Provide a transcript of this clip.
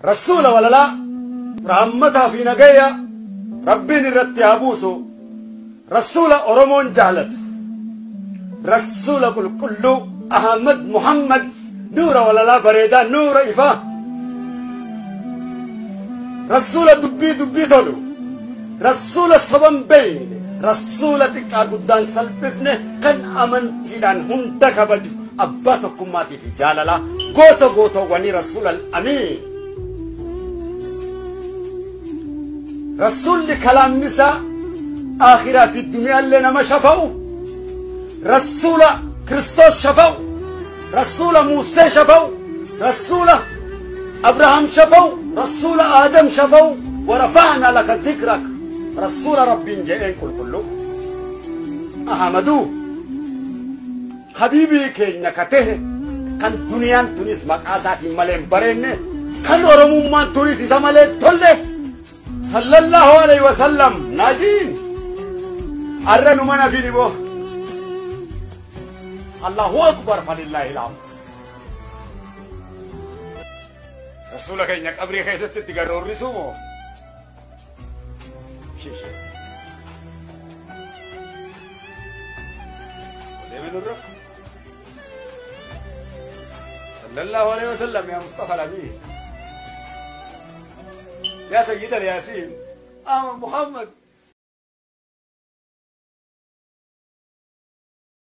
Rasuula walalaa rahmataa fi nagaya Rabbiin irratti haa buusu. Rasuula Oromoon jaalatu, Rasuula qulqulluu Ahmad Muhammad, nuura walalaa bareedaa, nuura ifaa, Rasuula dubbii dubbii tolu, Rasuula soban beeyne, Rasuula xiqqaa guddaan salphifne, kan amantiidhaan hunda kabaju, abbaa tokkummaatii fi jaalalaa, goota gootowwanii, Rasuula al-amiin. Rasuulli kalaamni isaa akhiraa fi duniyaallee nama shafa'u, Rasuula Kiristoos shafa'u, Rasuula Muusee shafa'u, Rasuula Abrahaam shafa'u, Rasuula Aadam shafa'u, warafa'na laka zikrak Rasuula Rabbiin je'een qulqullu Ahamaduu habiibii keenya ka tahe, kan duniyaan tunis maqaa isaatiin malee hin bareenne, kan Oromummaan tunis isa malee tolle, sallallahu alaihi wasallam. Naajiin arra numa nafini bo. Allahu akbar, falillahi alhamd. Rasuula keenya qabrii keessatti itti garoorrisuu moo? Deeme nurra. Sallallahu alaihi wasallam, ya Mustafa al-Amin, ya Sayyid al-Yasin, Ahmad Muhammad.